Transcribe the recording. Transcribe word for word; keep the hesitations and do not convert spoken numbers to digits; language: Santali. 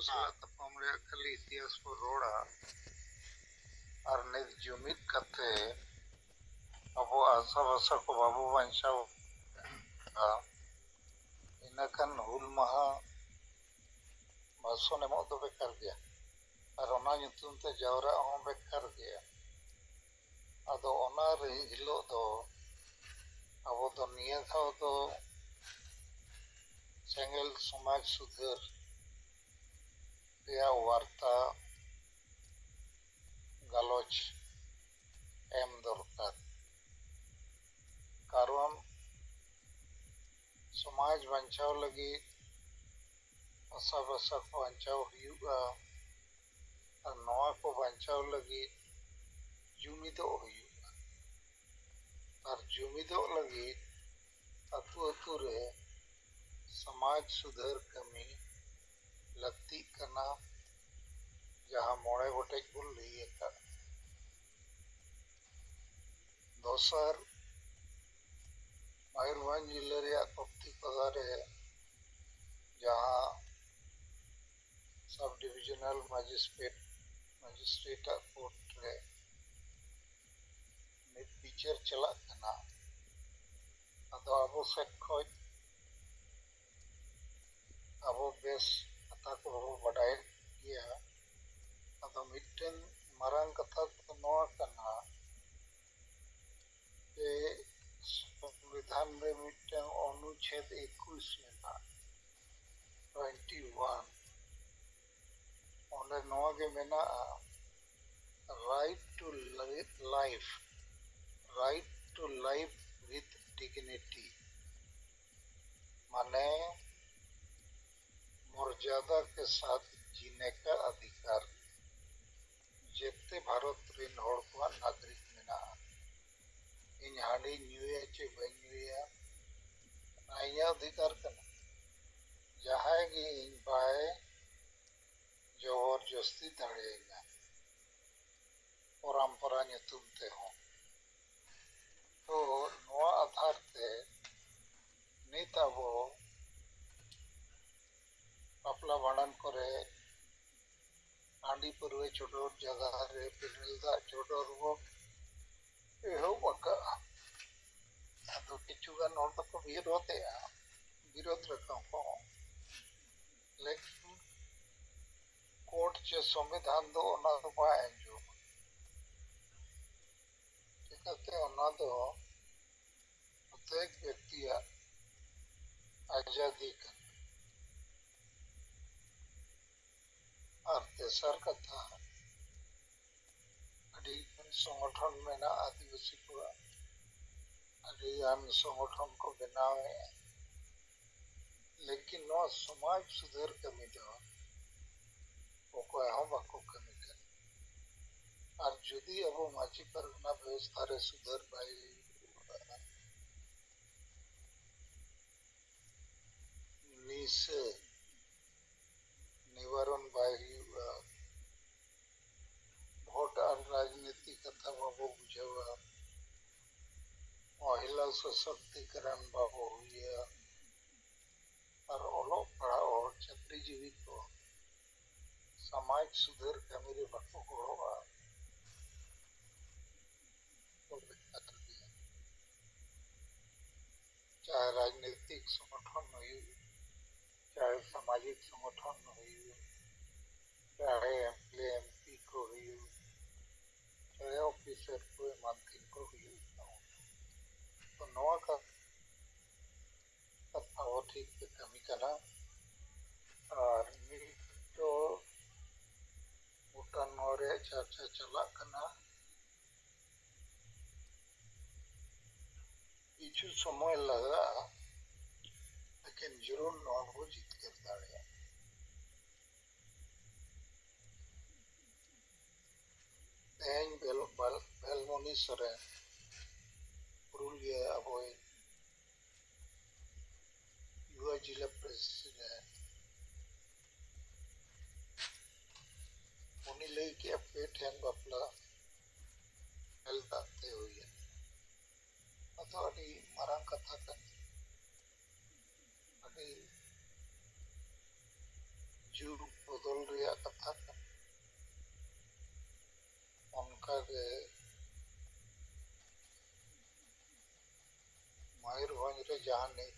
ᱥᱟᱞᱟᱜ ᱛᱟᱯᱟᱢ ᱨᱮᱭᱟᱜ ᱠᱷᱟᱹᱞᱤ ᱤᱛᱤᱦᱟᱥ ᱵᱚ ᱨᱚᱲᱟ ᱟᱨ ᱱᱤᱛ ᱡᱩᱢᱤᱫ ᱠᱟᱛᱮ ᱟᱵᱚ ᱟᱥᱟ ᱵᱷᱟᱥᱟ ᱠᱚ ᱵᱟᱵᱚ ᱵᱟᱧᱪᱟᱣ ᱠᱟᱜᱼᱟ, ᱤᱱᱟᱹᱠᱷᱟᱱ ᱦᱩᱞ ᱢᱟᱦᱟ ᱵᱷᱟᱥᱚᱱ ᱮᱢᱚᱜ ᱫᱚ ᱵᱮᱠᱟᱨ ᱜᱮᱭᱟ ᱟᱨ ᱚᱱᱟ ᱧᱩᱛᱩᱢ ᱛᱮ ᱡᱟᱣᱨᱟᱜ ᱦᱚᱸ ᱵᱮᱠᱟᱨ ᱜᱮᱭᱟ᱾ ᱟᱫᱚ ᱚᱱᱟ ᱨᱮ ᱦᱤᱞᱳᱜ ᱫᱚ ᱟᱵᱚ ᱫᱚ ᱱᱤᱭᱟᱹ ᱫᱷᱟᱣ ᱫᱚ ᱥᱮᱸᱜᱮᱞ ᱥᱚᱢᱟᱡᱽ ᱥᱩᱫᱷᱟᱹᱨ ᱨᱮᱭᱟᱜ ᱣᱟᱨᱛᱟ ᱜᱟᱞᱚᱪ ᱮᱢ ᱫᱚᱨᱠᱟᱨ᱾ ᱠᱟᱨᱚᱱ ᱥᱚᱢᱟᱡᱽ ᱵᱟᱧᱪᱟᱣ ᱞᱟᱹᱜᱤᱫ ᱵᱷᱟᱥᱟ ᱵᱷᱟᱥᱟ ᱠᱚ ᱵᱟᱧᱪᱟᱣ ᱦᱩᱭᱩᱜᱼᱟ᱾ ᱟᱨ ᱱᱚᱣᱟ ᱠᱚ ᱵᱟᱧᱪᱟᱣ ᱞᱟᱹᱜᱤᱫ ᱡᱩᱢᱤᱫᱚᱜ ᱦᱩᱭᱩᱜᱼᱟ᱾ ᱟᱨ ᱡᱩᱢᱤᱫᱚᱜ ᱞᱟᱹᱜᱤᱫ ᱟᱹᱛᱩ ᱟᱹᱛᱩ ᱨᱮ ᱥᱚᱢᱟᱡᱽ ᱥᱩᱫᱷᱟᱹᱨ ᱠᱟᱹᱢᱤ ᱞᱟᱹᱠᱛᱤᱜ ᱠᱟᱱᱟ, ᱡᱟᱦᱟᱸ ᱢᱚᱬᱮ ᱜᱚᱴᱮᱡ ᱵᱚᱱ ᱞᱟᱹᱭ ᱟᱠᱟᱫ᱾ ᱫᱚᱥᱟᱨ, ᱢᱚᱭᱩᱨᱵᱷᱚᱸᱡᱽ ᱡᱤᱞᱟᱹ ᱨᱮᱭᱟᱜ ᱠᱚᱯᱛᱤᱯᱟᱫᱟ ᱨᱮ ᱡᱟᱦᱟᱸ ᱥᱟᱵ ᱰᱤᱵᱷᱤᱡᱚᱱᱟᱞ ᱢᱟᱡᱤᱥᱴᱨᱮᱴ ᱢᱟᱡᱤᱥᱴᱨᱮᱴ ᱟᱜ ᱠᱳᱨᱴ ᱨᱮ ᱢᱤᱫ ᱵᱤᱪᱟᱹᱨ ᱪᱟᱞᱟᱜ ᱠᱟᱱᱟ᱾ ᱟᱫᱚ ᱟᱵᱚ ᱥᱮᱫ ᱠᱷᱚᱡ ᱟᱵᱚ ᱵᱮᱥ ᱠᱟᱛᱷᱟ ᱠᱚ ᱵᱟᱵᱚ ᱵᱟᱰᱟᱭᱮᱫ ᱜᱮᱭᱟ᱾ ᱟᱫᱚ ᱢᱤᱫᱴᱮᱱ ᱢᱟᱨᱟᱝ ᱠᱟᱛᱷᱟ ᱫᱚ ᱱᱚᱣᱟ ᱠᱟᱱᱟ ᱡᱮ ᱥᱚᱝᱵᱤᱫᱷᱟᱱ ᱨᱮ ᱢᱤᱫᱴᱮᱱ ᱚᱱᱩᱪᱷᱮᱫ ᱮᱠᱩᱥ ᱢᱮᱱᱟᱜᱼᱟ, ᱴᱩᱭᱮᱱᱴᱤ ᱳᱣᱟᱱ᱾ ᱚᱸᱰᱮ ᱱᱚᱣᱟ ᱜᱮ ᱢᱮᱱᱟᱜᱼᱟ, right to li- life, right to life with dignity, ᱢᱟᱱᱮ ᱢᱚᱨᱡᱟᱫᱟ ᱠᱮ ᱥᱟᱛᱷ ᱡᱤᱱᱮ ᱠᱟ ᱚᱫᱷᱤᱠᱟᱨ᱾ ᱡᱮᱛᱮ ᱵᱷᱟᱨᱚᱛ ᱨᱮᱱ ᱦᱚᱲ ᱠᱚᱣᱟᱜ ᱱᱟᱜᱚᱨᱤᱠ ᱢᱮᱱᱟᱜᱼᱟ᱾ ᱤᱧ ᱦᱟᱺᱰᱤᱧ ᱧᱩᱭᱟ ᱪᱮ ᱵᱟᱹᱧ ᱧᱩᱭᱟ, ᱚᱱᱟ ᱤᱧᱟᱹᱜ ᱚᱫᱷᱤᱠᱟᱨ ᱠᱟᱱᱟ᱾ ᱡᱟᱦᱟᱸᱭ ᱜᱮ ᱤᱧ ᱵᱟᱭ ᱡᱚᱵᱚᱨ ᱡᱚᱥᱛᱤ ᱫᱟᱲᱮᱭᱟᱹᱧᱟ ᱯᱚᱨᱚᱢᱯᱚᱨᱟ ᱧᱩᱛᱩᱢ ᱛᱮᱦᱚᱸ᱾ ᱛᱚ ᱱᱚᱣᱟ ᱟᱫᱷᱟᱨ ᱛᱮ ᱱᱤᱛ ᱟᱵᱚ ᱵᱟᱯᱞᱟ ᱵᱷᱟᱸᱰᱟᱱ ᱠᱚᱨᱮ ᱦᱟᱺᱰᱤ ᱯᱟᱹᱨᱣᱟᱹ ᱪᱚᱰᱚᱨ ᱡᱟᱭᱜᱟ ᱨᱮ ᱵᱮᱨᱮᱞ ᱫᱟᱜ ᱪᱚᱰᱚᱨ ᱵᱚ ᱮᱦᱚᱵ ᱟᱠᱟᱫᱼᱟ᱾ ᱟᱫᱚ ᱠᱤᱪᱷᱩ ᱜᱟᱱ ᱦᱚᱲ ᱫᱚᱠᱚ ᱵᱤᱨᱳᱫᱮᱜᱼᱟ, ᱵᱤᱨᱳᱫ ᱞᱮᱠᱟ ᱠᱚ, ᱞᱮᱠᱤᱱ ᱠᱳᱨᱴ ᱪᱮ ᱥᱚᱝᱵᱤᱫᱷᱟᱱ ᱫᱚ ᱚᱱᱟ ᱫᱚ ᱵᱟᱭ ᱟᱸᱡᱚᱢᱟ᱾ ᱪᱤᱠᱟᱹᱛᱮ ᱚᱱᱟ ᱫᱚ ᱯᱨᱚᱛᱮᱠ ᱵᱮᱠᱛᱤᱭᱟᱜ ᱟᱡᱟᱫᱤ ᱠᱟᱱᱟ᱾ ᱟᱨ ᱛᱮᱥᱟᱨ ᱠᱟᱛᱷᱟ, ᱟᱹᱰᱤ ᱜᱟᱱ ᱥᱚᱝᱜᱚᱴᱷᱚᱱ ᱢᱮᱱᱟᱜᱼᱟ ᱟᱹᱫᱤᱵᱟᱹᱥᱤ ᱠᱚᱣᱟᱜ, ᱟᱹᱰᱤ ᱜᱟᱱ ᱥᱚᱝᱜᱚᱴᱷᱚᱱ ᱠᱚ ᱵᱮᱱᱟᱣᱮᱫᱼᱟ, ᱞᱮᱠᱤᱱ ᱱᱚᱣᱟ ᱥᱚᱢᱟᱡᱽ ᱥᱩᱫᱷᱟᱹᱨ ᱠᱟᱹᱢᱤ ᱫᱚ ᱚᱠᱚᱭ ᱦᱚᱸ ᱵᱟᱠᱚ ᱠᱟᱹᱢᱤ ᱠᱟᱱᱟ᱾ ᱟᱨ ᱡᱩᱫᱤ ᱟᱵᱚ ᱢᱟᱹᱡᱷᱤ ᱯᱟᱨᱜᱟᱱᱟ ᱵᱮᱵᱚᱥᱛᱷᱟ ᱨᱮ ᱥᱩᱫᱷᱟᱹᱨ ᱵᱟᱭ ᱦᱩᱭᱩᱜᱼᱟ, ᱱᱤᱥᱟᱹ ᱱᱤᱵᱟᱨᱚᱱ ᱵᱟᱭ ᱦᱩᱭᱩᱜᱼᱟ, ᱵᱷᱳᱴ ᱟᱨ ᱨᱟᱡᱽᱱᱤᱛᱤ ᱠᱟᱛᱷᱟ ᱵᱟᱵᱚ ᱵᱩᱡᱷᱟᱹᱣᱟ, ᱢᱚᱦᱤᱞᱟ ᱥᱚᱥᱚᱠᱛᱤᱠᱚᱨᱚᱱ ᱵᱟᱵᱚ ᱦᱩᱭᱟ, ᱟᱨ ᱚᱞᱚᱜ ᱯᱟᱲᱦᱟᱣ ᱦᱚᱲ ᱪᱟᱹᱠᱨᱤ ᱡᱤᱵᱤ ᱠᱚ ᱥᱚᱢᱟᱡᱽ ᱥᱩᱫᱷᱟᱹᱨ ᱠᱟᱹᱢᱤ ᱨᱮ ᱵᱟᱠᱚ ᱜᱚᱲᱚᱜᱼᱟ, ᱛᱚᱵᱮ ᱠᱷᱟᱱ ᱜᱮ ᱪᱟᱦᱮ ᱨᱟᱡᱽᱱᱤᱛᱤᱠ ᱥᱚᱝᱜᱚᱴᱷᱚᱱ ᱦᱩᱭᱩᱜ, ᱪᱟᱦᱮ ᱥᱟᱢᱟᱡᱤᱠ ᱥᱚᱝᱜᱚᱴᱷᱚᱱ ᱦᱩᱭᱩᱜ, ᱪᱟᱦᱮ M L A M P ᱠᱚ ᱦᱩᱭᱩᱜ, ᱪᱟᱦᱮ ᱚᱯᱷᱤᱥᱟᱨ ᱠᱚ ᱮᱢᱟᱱ ᱛᱮᱱ ᱠᱚ ᱦᱩᱭᱩᱜ ᱛᱟᱵᱚᱱᱟ, ᱛᱚ ᱱᱚᱣᱟ ᱠᱟᱛᱷᱟ ᱟᱵᱚ ᱴᱷᱤᱠ ᱯᱮ ᱠᱟᱹᱢᱤ ᱠᱟᱱᱟ᱾ ᱟᱨ ᱱᱤᱛ ᱫᱚ ᱜᱚᱴᱟ ᱱᱚᱣᱟ ᱨᱮᱭᱟᱜ ᱪᱟᱨᱪᱟ ᱪᱟᱞᱟᱜ ᱠᱟᱱᱟ᱾ ᱠᱤᱪᱷᱩ ᱥᱚᱢᱚᱭ ᱞᱟᱜᱟᱜᱼᱟ, ᱞᱮᱠᱤᱱ ᱡᱟᱹᱨᱩᱲ ᱱᱚᱣᱟ ᱵᱚ ᱡᱤᱛᱠᱟᱹᱨ ᱫᱟᱲᱮᱭᱟᱜᱼᱟ᱾ ᱛᱮᱦᱮᱧ ᱵᱮᱞ-, ᱵᱮᱞ-, ᱵᱮᱞᱢᱚᱱᱤ ᱥᱚᱨᱮᱱ ᱯᱩᱨᱩᱞᱤᱭᱟᱹ ᱟᱵᱚᱭᱤᱡ ᱭᱩᱣᱟ ᱡᱤᱞᱟ ᱯᱨᱮᱥᱤᱰᱮᱱᱴ, ᱩᱱᱤ ᱞᱟᱹᱭ ᱠᱮᱜᱼᱟ, ᱯᱮ ᱴᱷᱮᱱ ᱵᱟᱯᱞᱟ ᱧᱮᱞ ᱠᱟᱜ ᱛᱮ ᱦᱩᱭᱮᱱ᱾ ᱱᱚᱣᱟ ᱫᱚ ᱟᱹᱰᱤ ᱢᱟᱨᱟᱝ ᱠᱟᱛᱷᱟ ᱠᱟᱱᱟ, ᱟᱹᱰᱤ ᱡᱩᱜᱽ ᱵᱚᱫᱚᱞ ᱨᱮᱭᱟᱜ ᱠᱟᱛᱷᱟ ᱠᱟᱱᱟ᱾ ᱚᱱᱠᱟᱜᱮ ᱢᱚᱭᱩᱨᱵᱷᱚᱸᱡᱽ ᱨᱮ ᱡᱟᱦᱟᱸ ᱱᱤᱛ